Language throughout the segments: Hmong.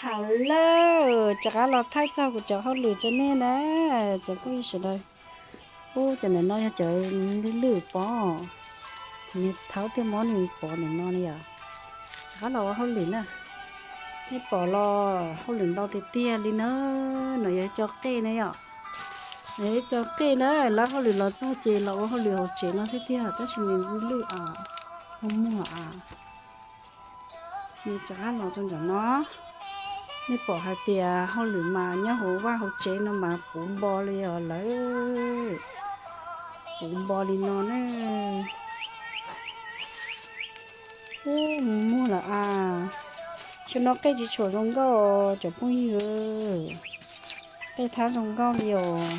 Hais lawm, rov qab los thaij txog kuv cov hauj lwm rau nej na, cov phooj ywg sawv daws. Ub, cov ntawm no yog cov lwj lwj pov, nws thaub thiaj muab nws pov ntawm no na yom. Rov qab los ua hauj lwm na, nej pom los hauj lwm ntau tiag tiag li na. No yog ib co qej na yom, no yog ib co qej na, lawv hauj lwm los txog ces los ua hauj lwm hauv tsev no xwb tiag, tab sis nws lwj lwj a, muag muag a. Nws rov qab los rau ntawm no. Nej pom hais tias hauj lwm mas nyob hauv vaj hauv tsev no mas puv npo li os lawm. Puv npo li no na. Ub, muag lawm a. Xyoo no qej tsis tshua zoo nkauj cov phooj ywg. Qej thab zoo nkauj li os.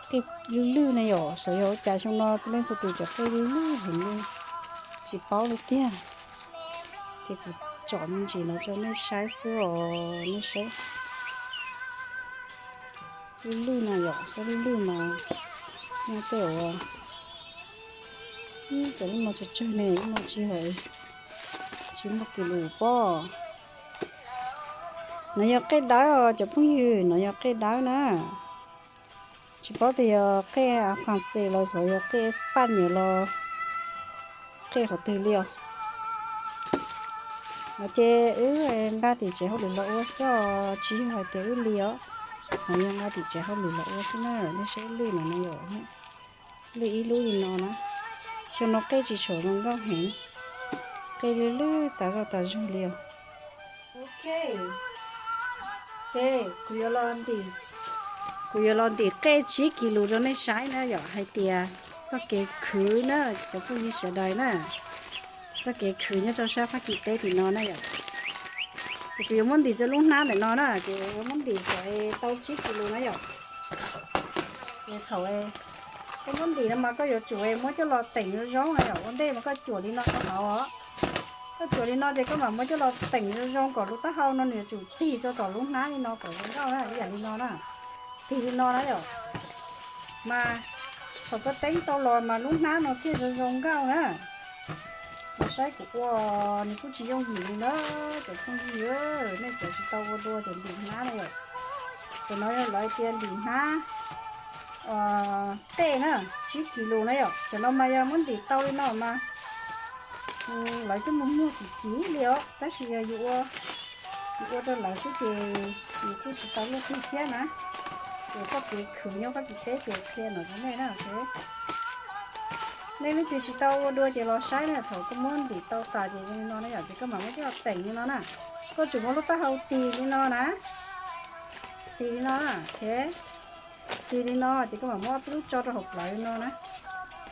Qej lwj lwj na yom, xyov yog ua cas xyoo no txhua leej txhua tus cov qej lwj lwj heev li, tsis paub li tiag. Ces kuv tsom me ntsis no rau nej saib xwb os, nej saib. Lwj lwj no yom, saib lwj lwj mas nyob tej uas cov lub no tsawg tsawg ne, lub no tsis hais, tsis muaj kis lus pob. No yog qej dawb os cov phooj ywg, no yog qej dawb na. Tsis paub tias yog qej Afghanistan los xyov yog qej Spanish los qej qhov twg li os. No ces wb nqa tim tsev hauj lwm los ua xwb os, tsis yog hais tias wb li os. No yog nqa tim tsev hauj lwm los ua xwb na, nej saib lwj no no yom. Lwj ib lub li no na. Xyoo no qej tsis tshua zoo nkauj heev, qej lwj lwj tas zog tas zog li os. Ok, ces kuv yuav los ntim, kuv yuav los ntim qej tsib kis lus rau nej saib na yom, hais tias txoj kev khwv na, cov phooj ywg sawv daws na, txoj kev khwv nyob rau sab Fab Kis teb tim no na yom. Ces kuv yuav muab ntim rau lub hnab ntawm no na, ces yuav muab ntim kom tau tsib kis lus na yom. Ces thaum koj muab ntim no mas koj yuav tsum muab coj los teem zoo zoo na yom, ua ntej mas koj cuam li no rau hauv os. Koj cuam li no ces koj mam muab coj los teem zoo zoo kom lub taub hau no nws yuav tsum tig rau tom lub hnab li no kom zoo nkauj na, ib yam li no na. Tig li no na yom. Mas thaum koj teeb tau los mas lub hnab no thiaj zoo zoo nkauj na. Los saib kuv ua, nws kuj tsis yooj yim li na, cov phooj ywg, nej cov tsis tau ua dua ces ntim hnab na yom. Cov no yog lawv tias ntim hnab qej na, tsib kis lus na yom. Cov no mas yog muab ntim tau li no mas lawv coj mus muag kim kim li os, tab sis yog yus ua, yus ua rau lawv xwb ces yus kuj tsis tau luaj twg thiab na. Ces txoj kev khwv nyob Fab Kis teb ces qhia no rau nej na. Nej leej twg tsis tau ua dua ces los saib na, thaum koj muab ntim tau tas ces zoo li no na yom, ces koj mam muab coj los teem li no na. Koj tsum muab lub taub hau tig li no na, tig li no, ok. Tig li no ces koj mam muab ob peb lub tso rau hauv plawv li no na.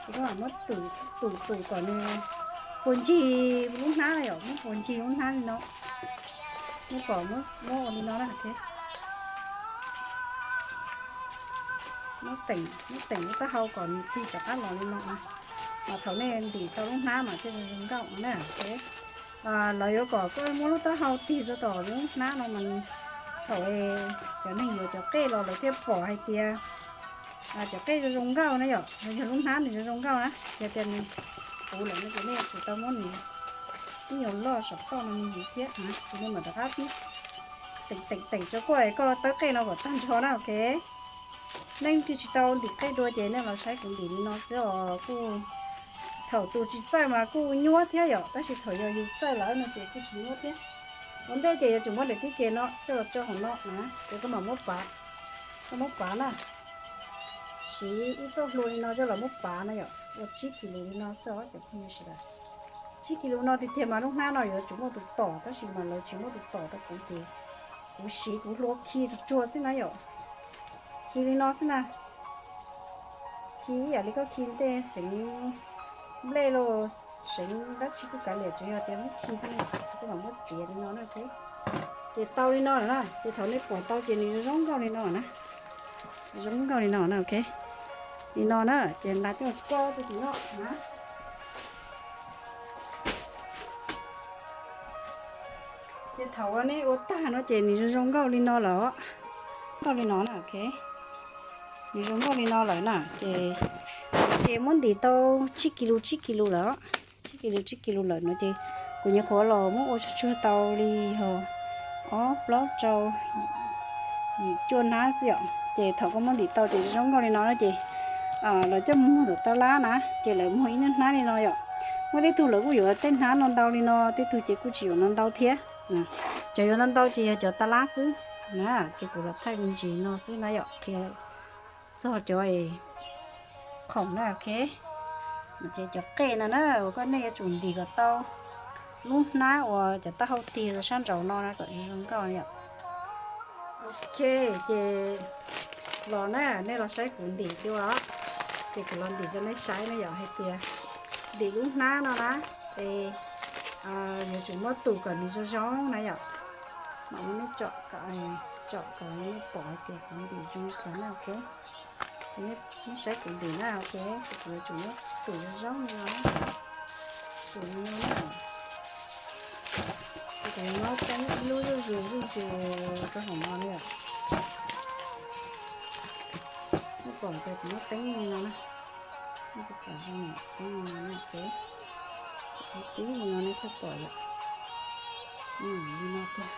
Ces koj mam muab tum tum kom nws puas ncig lub hnab na yom, muab puas ncig lub hnab li no. Nej pom muab ua li no na, ok. Muab teem, muab teem lub taub hau kom nws tig rov qab los li no na. Mas thaum nej ntim tau lub hnab mas thiaj zoo nkauj na, ok. Lawv yuav kom koj muab lub taub hau tig rau tom lub hnab no mas thaum cov neeg yuav cov qej los lawv thiaj pom hais tias cov qej zoo zoo nkauj na yom, yog lub hnab nws zoo zoo nkauj na. Yog tias nws puv lawm no ces nej yuav tsum tau muab nws ib nyuag loj saum toj no me ntsis thiab, ces nej mam rov qab teem teem teem rau koj, koj tawb qej no kom tag nrho na, ok. Nej twg tsis tau ntim qej dua ces nej los saib kuv ntim li no xwb os. Kuj thaum tus tsis txawj mas kuj nyuab thiab yom, tab sis thaum yog yus txawj lawm no ces kuj tsis nyuab thiab. Ua ntej ces yuav tsum muab daim tib ke no coj los tso hauv no na, ces koj mam muab pav, koj muab pav na. Siv ib txoj hlua li no coj los muab pav na yom, ua tsib kis lus li no xwb os cov phooj ywg sawv daws. Tsib kis lus no tiag tiag mas lub hnab no yuav tsum muaj tus tom, tab sis mas lawv tsis muaj tus tom rau kuv ces kuv siv kuv hlua khi tsuag tsuag xwb na yom. Khi li no xwb na. Khi ib yam li koj khi tej seev nplej los seev dab tsi kuj kav liam, tsuas yog tias muab khi xwb na, koj mam muab txiav li no na, ok. Ces tau li no lawm na, ces thaum nej pom tau ces nws zoo nkauj li no na. Zoo nkauj li no na, ok. Li no na, ces nqa coj koj rau tim no na. Ces thaum uas nej ua tag no ces nws zoo zoo nkauj li no lawm. Nkauj li no na, ok. Nws zoo nkauj li no lawm na, ces, ces muab ntim tau tsib kis lus tsib kis lus lawm. Tsib kis lus tsib kis lus lawm no ces kuv nyuam qhuav los muab ua tsuag tsuag tau li yog ob plaub rau yim cuaj hnab xwb yom. Ces thaum koj muab ntim tau ces zoo nkauj li no ces lawv coj mus muag ntawm tab lab na, ces lawv muag ib hnab hnab li no yom. Muaj tej tug lawv kuj yuav tej hnab no ntau li no, tej tug ces kuj tsis yuav no ntau thiab. Cov yuav no ntau ces yog cov tab lab xwb na. Ces kuv los thaij me ntsis no xwb na yom, qhia txog cov khoom na, ok. Ces cov qej no na uas koj nej yuav tsum ntim kom tau lub hnab uas cov taub hau tig sab nraud no kom zoo nkauj yom. Ok, ces los na, nej los saib kuv ntim dua, ces kuv los ntim rau nej saib na yom, hais tias ntim lub hnab no na, es yuav tsum muab tus kom nws zoo zoo na yom. Mam li nej tsom kom, tsom kom nej pom hais tias kuv ntim zoo li cas na, ok. Ces nej saib kuv ntim na, ok, ces kuv yuav tsum muab tus zoo zoo li no, tus li no na. Ces kuv yuav muab teeb ib lub zuj zus zuj zus rau hauv no na yom. Nej pom tias kuv muab teeb li no na. Nej pom zoo, teeb li no na, ok. Tib li no nej thiaj pom yom. Li no tiag.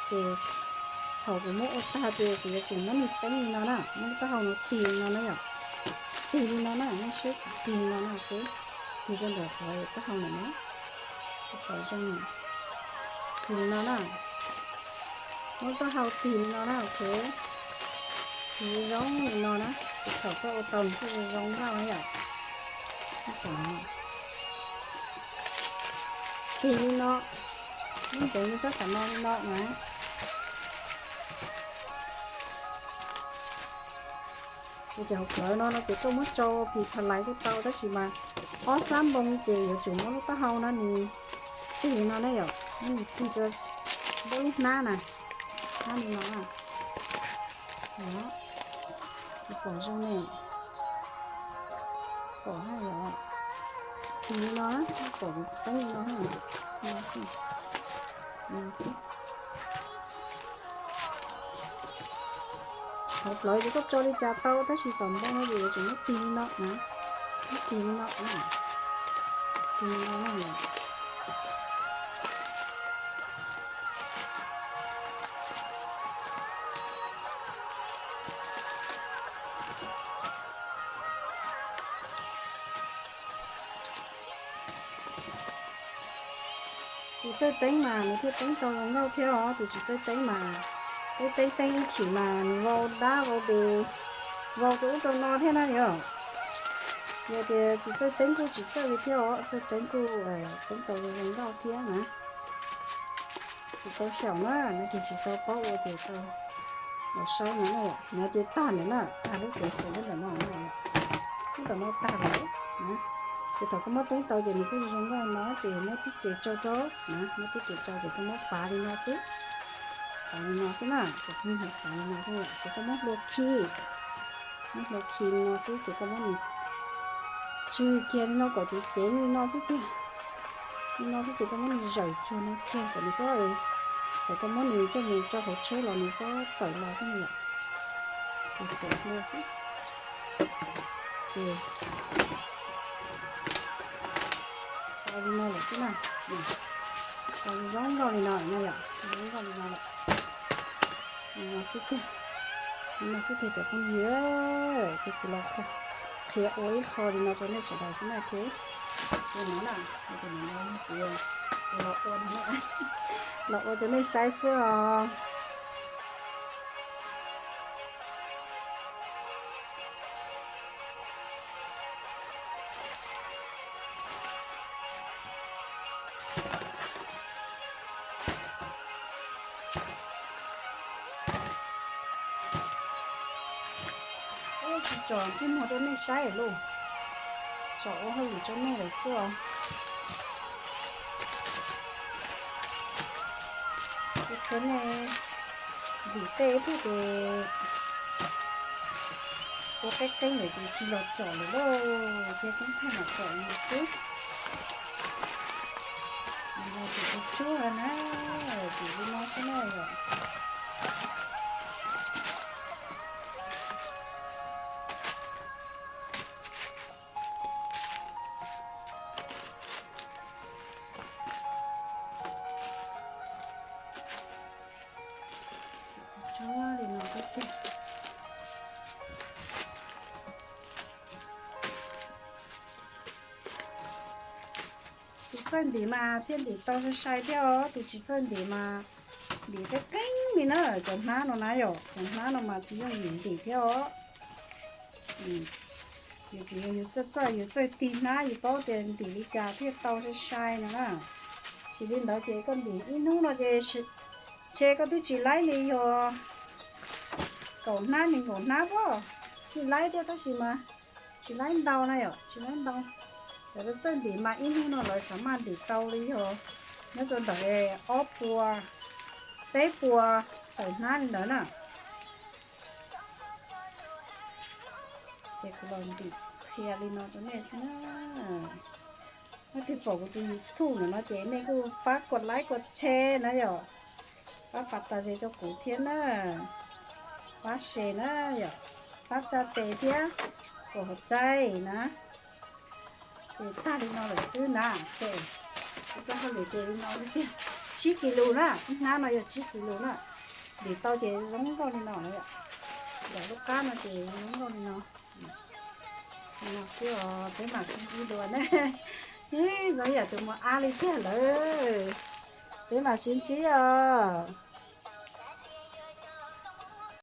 Ces thaum kuv muab ua tag ces kuv yuav tsum muab nws teeb li no na, muab taub hau no tig li no na yom. Tig li no na, nej saib kuv tig li no na, ok. Tig rau ntawm qhov taub hau ntawm no, pom zoo. Tig li no na, muab taub hau tig li no na, ok. Tig zoo li no na, ces thaum koj ua tau nws thiaj zoo zoo nkauj na yom. Tig li no, muab ntxeev rau sab tom no li no na. Ces hauv plawv no no ces koj muab tsau phis pha lais kuj tau, tab sis mas ob sab npoo ces yuav tsum muab lub taub hau no nws tig li no na yom, muab nws tig rau npab lub hnab na, hnab li no. Pom zoo ne, pom haj yom, tig li no, pom teeb li no, li no xwb. Hauv plawv ces koj tso li cas tau, tab sis tom npoo no ces yuav tsum muab tig li no na, muab tig li no, tig li no na. Tus txawj teeb mas nws thiaj teeb tau zoo nkauj thiab os, tus tsis txawj teeb mas peb teeb teeb ib chim mas nws vau dab vau des, vau rau ub rau no thiab na yom. Yog tias tsis txawj teeb kuj tsis txawj li thiab os, txawj teeb kuj teeb tau zoo nkauj thiab na. Tsis tau xyaum na, no ces tsis tau paub ua ces tau los saib no na. No ces tag ntawm na, tag lub cev xwm lub ntawm no na, lub ntawm no tag lawm na. Ces thaum koj muab teeb tau ces nws kuj zoo nkauj no ces muab tib ce tsau rau na, muab tib ce tsau ces koj muab pav li no xwb. Pav li no xwb na, ces kuv pav li no xwb, ces koj muab hlua khi, muab hlua khi li no xwb ces koj muab nws tsw kiag li no kom cev cev li no xwb tiag. Li no xwb ces koj muab nws zawm tsuag no kiag kom nws xob, kom koj muab nws coj mus rau hauv tsheb los nws xob tawm los xwb na yom. Ces txawm hlua xwb. Ces tau li no lawm xwb na. Tau zoo nkauj li no lawm na yom, zoo nkauj li no lawm. Li no xwb tiag, li no xwb tiag cov phooj ywg, ces kuv los qhia ua ib qho li no rau nej sawv daws xwb na, ok. Ua no na, ua no, los ua no, los ua rau nej saib xwb os. Tsis tsom ntsej muag rau nej saib lauj, tsom ua hauj lwm rau nej lawm xwb os. Ces khwv nej vim tej ib tug ces ua qeb qeb lawm ces tsis los tsom lawm lauj, ces koob thaj mam tsom li xwb. Ces tus tsuag na, ces li no xwb na yom. Txawj ntim mas thiaj ntim tau sai sai thiab os, tus tsis txawj ntim mas ntim qeeb qeeb li na. Cov hnab no na yom, cov hnab no mas tsis yooj yim ntim thiab os. Yus tsuas yog yus txawj txawj, yus txawj tig hnab yus paub tias ntim li cas thiaj tau sai sai no na. Tsis li ntawd ces koj ntim ib hnub no ces ntshe koj twb tsis laib li yog kaum hnab nees nkaum hnab pob, tsis laib thiab tab sis mas tsis laib ntau na yom, tsis laib ntau. Cov txawj ntim mas ib hnub no lawv xav mas ntim tau li yog nyob rau ntawm ob puas, peb puas tawm hnab li ntawd na. Ces kuv los ntim qhia li no rau nej xwb na. Leej twg pom kuv tus YouTube no ces nej kuj pab kuas like kuas share na yom, pab pab tas zes rau kuv thiab na, pab share na yom, pab tsa tes thiab, kuas hauv tsaij na. Ces tag li no lawm xwb na. Ces kuv txoj hauj lwm ces li no tiag, tsib kis lus na, ib hnab no yog tsib kis lus na. Ntim tau ces zoo nkauj li no na yom, lub qab no ces zoo nkauj li no. Li no xwb os, peb mam sib ntsib dua na. Zoo yam tus muam ab li tiag lawm. Peb mam sib ntsib os.